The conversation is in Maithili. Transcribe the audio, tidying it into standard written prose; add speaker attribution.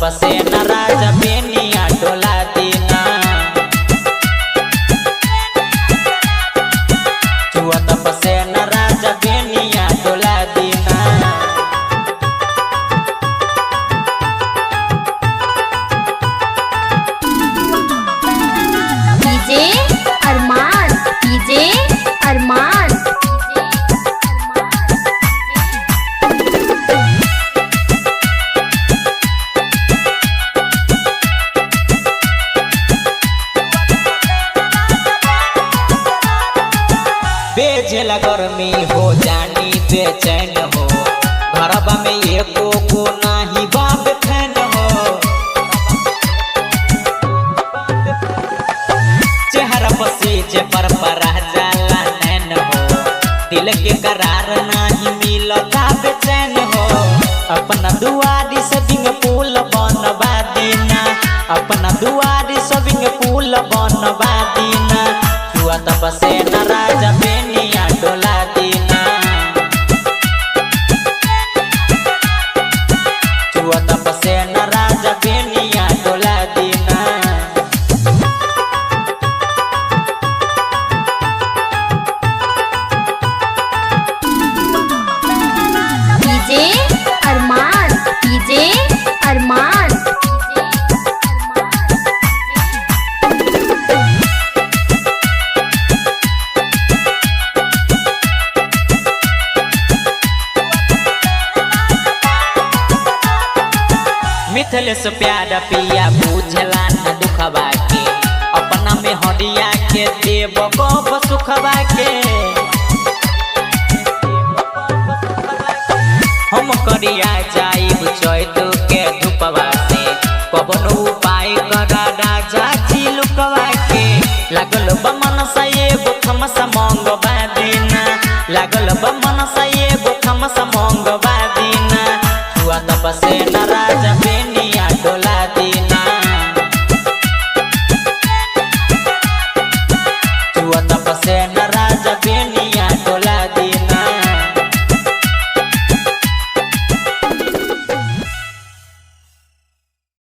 Speaker 1: पसेना राजा बेनिया डोला दीना। चुअत पसेना राजा बेनिया डोला Dina.
Speaker 2: DJ Arman, DJ Arman.
Speaker 1: बेझेला गर्मी हो जानी बेचैन हो, घरबा में एको को नाही बाप फैन हो। चेहरा पसीज पर परा जाला नैन हो, दिल के करार नाही मिलता बेचैन हो। अपना दुआरी से बिंग पुल बनवा दीना, अपना दुआरी से बिंग पुल बनवा दीना। चुआ तपसेना राजा बेनिया डोला दीना। चुआ तपसेना राजा बेनिया डोला Dina.
Speaker 2: DJ Arman, DJ Arman.
Speaker 1: Mithlesh प्यार पिया बुझला न दुखबा के, अपना में हरिया के देव कब सुखबा के। हम करिया जाइब चैत के धुपवा से, कबनो